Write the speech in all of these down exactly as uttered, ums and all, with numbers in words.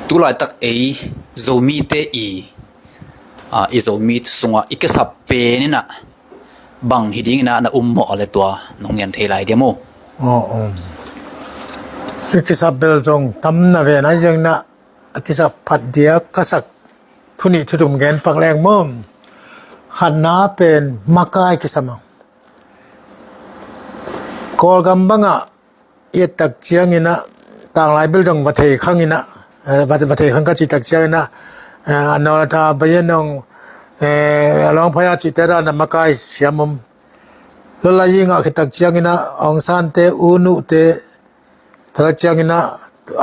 Tulaitak ei Zomite i, a, i Zomi sungah i kisap pen inah bang hi ding inah na um mawh a le tua nong ngen thei lai diam uh? Aw, um. I kisap bel zong tam na ve nai ziang inah a kisap phat dia ka sak thu nih thu thum gen pak leng maw. Khatna pen makai kisam a. Kawlgam bangah i et tak ciang inah tanglai bel zong va thei khang inah, eh, va, va thei khang ka cih tak ciang inah, eh, a nawl a tha bai a nong, eh, a lawng phaya cihte dan a makai siam om. Lawlai i ngah khit tak ciang inah Aung San te, U Nu te, tak ciang inah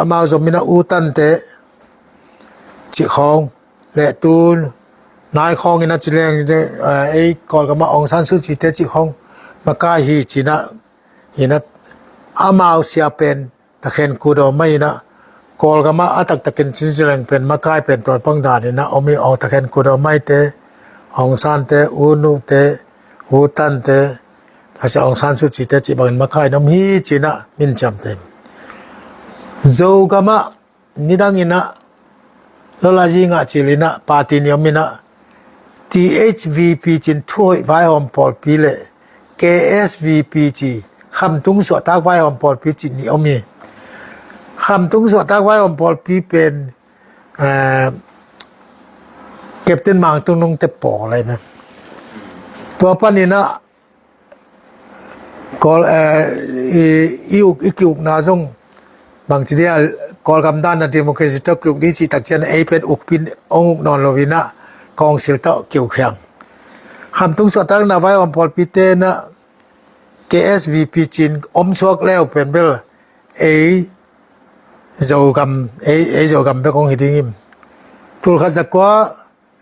amau zom inah U Tan te cih khawng le tu nai khawng inah ci leng, eh, ei Kawlgam ah Aung San Suu Kyi te cih khawng makai hi ci inah, inah amau sia pen takhen kudawm mai inah Kawlgam ah a taktakin cin ci leng pen makai pen tua pang dan inah om hi. Aung, takhen kudawm mai te, Aung San te, U Nu te, U Tan te, a sia Aung San Suu Kyi te cih bangin makai in om hi ci inah min ciam te. Zogam ah nidang inah Lawlai i ngah cil inah party nih om inah T H V P cin Thuhoih Vaihawm Pawlpi le K S V P ci Khamtung Suahtak Vaihawm Pawlpi cih nih om hi. Khamtung Suahtak Vaihawm Pawlpi pen, eh, Captain Mang Tung Nung te pawl lai pen. Tua pan inah Kawl, eh, i, i uk, i kiukna zong bangci dia Kawlgam dan a democracy tawh kiuk di cih tak ciang ei pen ukpi in ong uk nawn lo inah council tawh kiuk hiang. Khamtung Suahtakna Vaihawm Pawlpi te inah K S V P cin om suak leu pen bel ei Zogam, ei, ei Zogam bek ong hi ding hi. Tulkhat zakua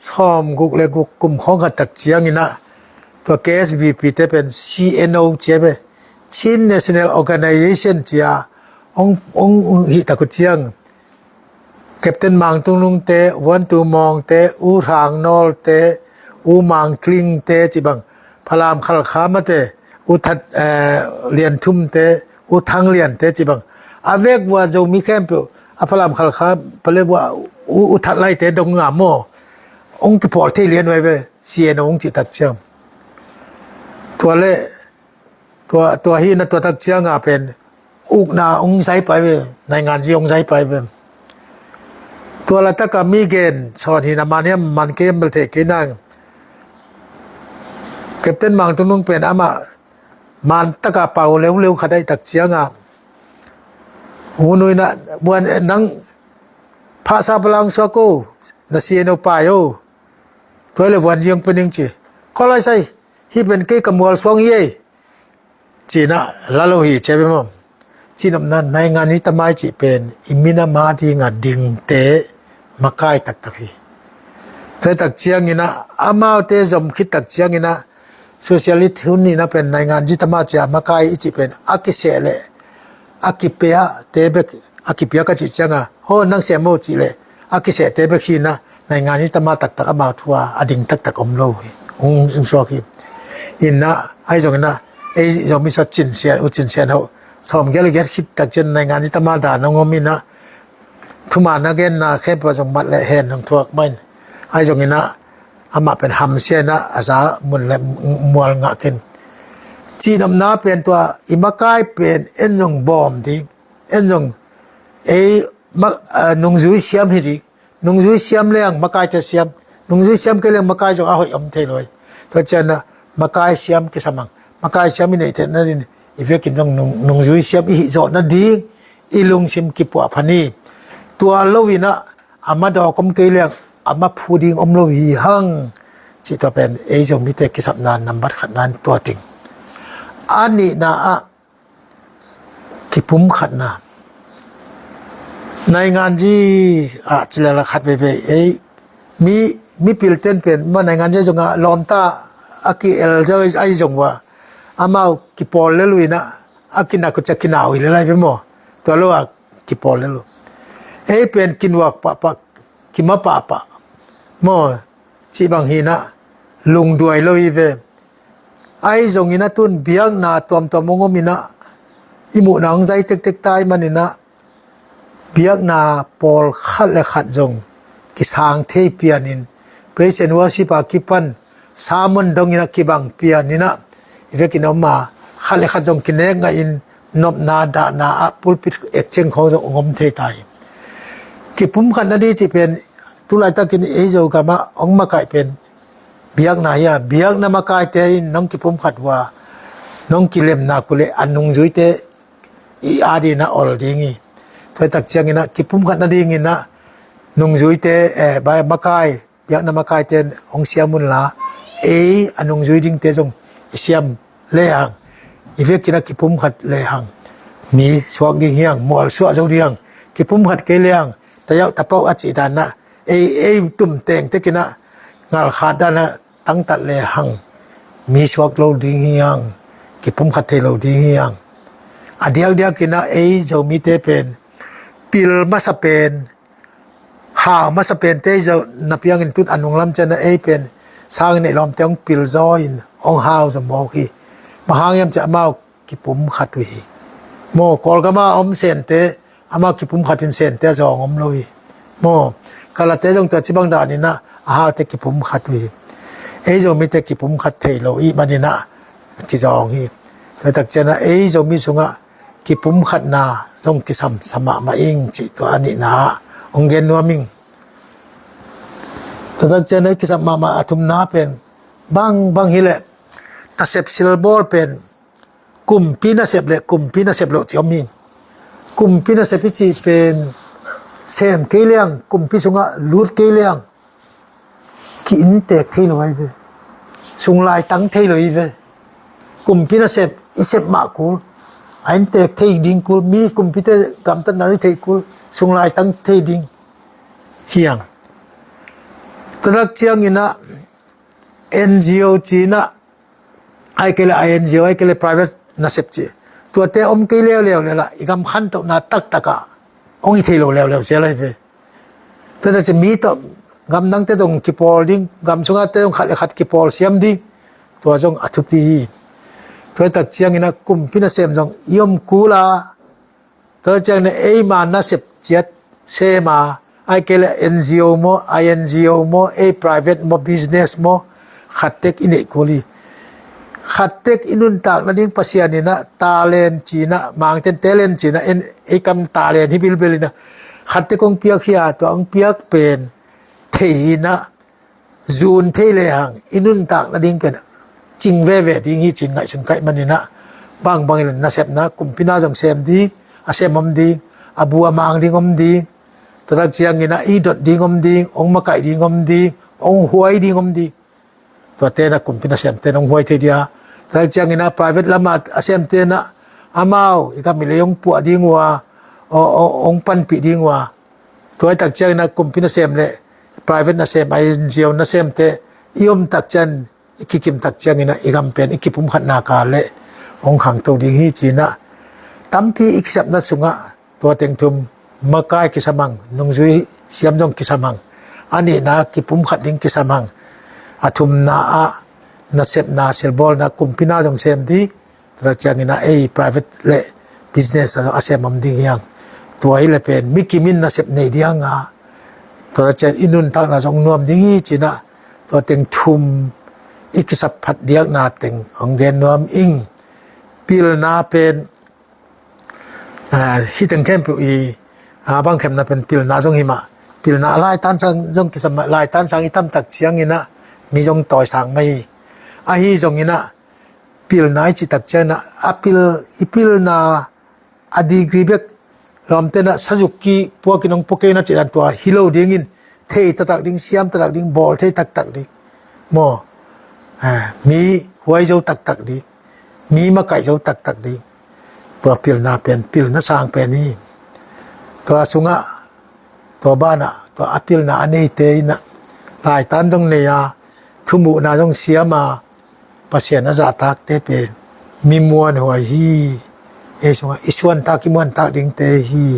sawmguk le guk kum khawng khat tak ciang inah tua K S V P te pen C N O ci a ve, Chin National Organization ci a ong, ong hih tak uh ciang Captain Mang Tung Nung te, Vuan Tu Maung te, U Hrang Nawl te, U Mang Tling te cih bang, Phalam Khalkha mate, U That, eh, Lian Thum te, U Thang Lian te cih bang, a vek vua Zomi khempeuh a Phalam Khalkha pale vua U, U That Lai te dong nga maw, ong kipawl thei lian vai ve, C N O ong cih tak ciang. Tua le tua, tua hi na tua tak ciang a pen ukna ong zai pai ve, naingan zi ong zai pai ve. Tua la taka mi gen sawn hi na man hiam man kei hiam bel thei kei nang. Captain Mang Tung Nung pen amah man taka pau leuleu khat aih tak ciang a, U Nu inah Vuan, nang phahsa palang suak o, na C N O pai o, tua le Vuan Zi ong pe ning ci. Kawlai sai, hih pen kei ka mual suang hi ei. Ci inah la lo hi ci a ve maw. Cih nopna naingan zi tama i cih pen i min a ma ding a dingte makai taktak hi. Tua tak ciang inah amaute zom khit tak ciang inah socialist hun inah pen naingan zi tama ci a makai i cih pen a kiseh le a kipia te bek, a kipia ka cih ciang a, ho nang sem o cih le a kiseh te bek hi inah naingan zi tama taktak amau thu a a ding taktak om lo hi. Ong, ong suak hi. Inah ahi zong inah ei zong misa Cin Sian, U Cin Sian ho sawmgiat le giat khit tak ciang naingan zi tama dan ong om inah thuman a genna khempeuh zong mat le hen hong thuak mai. Ahi zong inah amah pen hamsia inah a za mun le mual ngah kin. Cih nopna pen tua i makai pen en zong bawm ding, en zong ei ma, a, nungzui siam hi ding. Nungzui siam leng makaite siam, nungzui siam kei leng makai zong a hoih om thei lo hi. Tua ciang a makai siam kisam ang, makai siam i neih theihna ding i vekin zong nung, nungzui siam i hih zawh nading i lungsim kipuah pha ni. Tua lo inah a ma dawk om kei leng a ma phu ding om lo hi hang. Cih tua pen ei Zomite kisapna nambat khatna in tua ding. A nihna ah kipumkhatna. Naingan zi ah ci lala khat veivei ei mi, mipil ten pen ma naingan zi zong ah lawmta a ki-el zong ahi zong ua amau kipawl lel uh inah a kinak uh ci a kinau hi lel ahi ve maw. Tua lo a kipawl lel uh. Ei pen kinuak pahpah, kima pahpah maw, cih bang hi inah lungduai lo hi ve. Ahi zong inah tun biakna tuamtuam ong om inah i muhna ong zai tektek tai man inah Biakna pawl khat le khat zong kisang thei pianin, praise and worship a kipan sermon dongin a kibang pianin ah, i vekin om a, khat le khat zong kinek ngahin nopna dahna ah pulpit ekceng khawng zong hong om thei ta hi. Kipumkhat nading cih pen tu laitakin ei Zogam ah hong makaih pen biakna hi a, biakna makaite in nong kipumkhat uh a, nong kilemna uh leh a nungzuite i adingin a ol ding hi. Tua tak ciangin ah kipumkhat nadingin ah nungzuite, eh, ba-, makai, biakna makaite in hong siam unla, ei a nungzui dingte zong i siam lehang, i vekin a kipumkhat lehang, mi suak ding hi hang, mual suah zo ding hi hang. Kipumkhat kei lehang, tayauh tapauh a cih dan ah, ei, ei tum tengtekin ah ngalkhat dan ah tangtat lehang, mi suak lo ding hi hang, kipumkhat thei lo ding hi hang. A diakdiakin ah ei Zomite pen pil masa pen, hau masa pente i Zo na piangin tun a nunglam ciang ah ei pen sang neih lawmte hong pil zaw in hong hau zaw mawk hi. Bang hang hiam cih leh amau kipumkhat uh hi. Maw, Kawlgam a om Sente, amau kipumkhat in Sente a zawng om lo hi. Maw, Kalate zong tua ci bang danin ah a haute kipumkhat uh hi. Ei Zomite kipumkhat thei lo ahih manin ah kizawng hi. Tua tak ciang ah ei Zomi sungah kipumkhatna zong kisam sa mahmah ing cih tua a nihna ah hong gen nuam ing. Tua tak ciang ah kisam mahmah a thumna pen, bangbang hi leh, nasep silbawl pen kumpi nasep le kumpi nasep loh cih om hi. Kumpi nasep i cih pen sem kei lehang, kumpi sungah lut kei lehang, ki-inntek thei lo ahi ve. Sunglaitang thei lo ahi ve. Kumpi nasep i sep mah kul, a inntek thei ding kul, mi kumpite gamtatna i theih kul, sunglaitang thei ding hi hang. Tua tak ciangin ah N G O ci-in ah, ahih kei leh I N G O, ahih kei leh private nasep ci, tuate om kei leuleu leh lah i gam khantohna taktak ah hong hi thei lo leuleu zel ahi ve. Tua tak ciang mi tawh, gam dangte zong kipawl ding, gam sungate zong khat le khat kipawl siam ding, tua zong a thupi hi. Tua tak ciangin ah kumpi nasem zong i om kul a, tua tak ciangin ah eima nasep ciat sem a, ahih kei leh N G O maw, I N G O maw, ei private maw, business maw, khat tek i neih kul hi. Khat tek i nuntak nading Pasian in ah talent ci-in ah, Mangten talent ci-in ah, en, ei kam talent hi bilbel in ah, khat tek hong piak hi a, tua hong piak pen thei in ah, zun thei lehang i nuntak nading pen cing veve ding hi ci-in ngaihsun ka hih manin ah, bangbang in ah nasepna, kumpi na zong sem ding, a sem om ding, a bu a mang ding om ding, tua tak ciangin ah i dot ding om ding, hong makaih ding om ding, hong huai ding om ding. Tuate in ah kumpi nasemte in hong huai thei ding a. Tua tak ciangin ah private lam a a semte in ah amau i gam i lei hong puah ding uh a, hong, hong, hong panpih ding uh a. Tua tak ciangin ah kumpi nasem le private nasem, I N G O nasemte i om tak ciang, i kikim tak ciangin ah i gam pen i kipumkhatna kal leh hong khangto ding hi ci-in ah, tampi i kisapna sungah tua teng thum, makai kisam hang, nungzui siam zong kisam hang, a nihna kipumkhat ding kisam hang, a thumna ah nasepna, silbawlna, kumpi na zong sem ding, tua tak ciangin ah ei private le business a sem om ding hi hang. Tua hi leh pen mi kim in nasep nei ding a, tua tak ciang i nuntakna zong nuam ding hi ci-in ah, tua teng thum i kisap phat diakna teng hong gen nuam ing. Pilna pen, ah, hih teng khempeuh i, ah, bang khempeuh pen pilna zong hi mah. Pilna a laitan sang zong kisam mah, laitan sang i tam tak ciangin ah mi zong tawisang mah hi. Ahi zongin ah pilna i cih tak ciangin ah a pil, i pilna a degree bek lawmte in ah sazuk ki puakin hong pua kei na cih dan tua hi lo dingin, thei taktak ding, siam taktak ding, bawl thei taktak ding. Maw, ah, mi huai zo taktak ding, mi makaih zo taktak ding. Tua pilna pen, pilna sang pen hi. Tua sungah, tua banah, tua a pilna a neite in ah laitan zong nei a, thumuhna zong siam a, Pasian a zahtakte pen mi muanhuai hi. Ei sungah i suantak, i muantak dingte hi,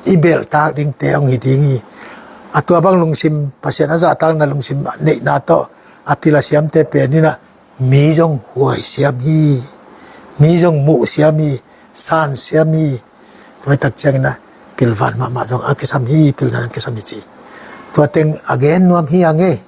i belhtak dingte hong hi ding hi. A tua bang lungsim, Pasian a zahtakna lungsim neihna tawh a pil a siamte pen in ah mi zong huai siam hi, mi zong muh siam hi, san siam hi. Tua hi tak ciangin ah Pilvan mahmah zong a kisam hi, pilna zong kisam hi ci. Tua teng a gen nuam hi a ngei.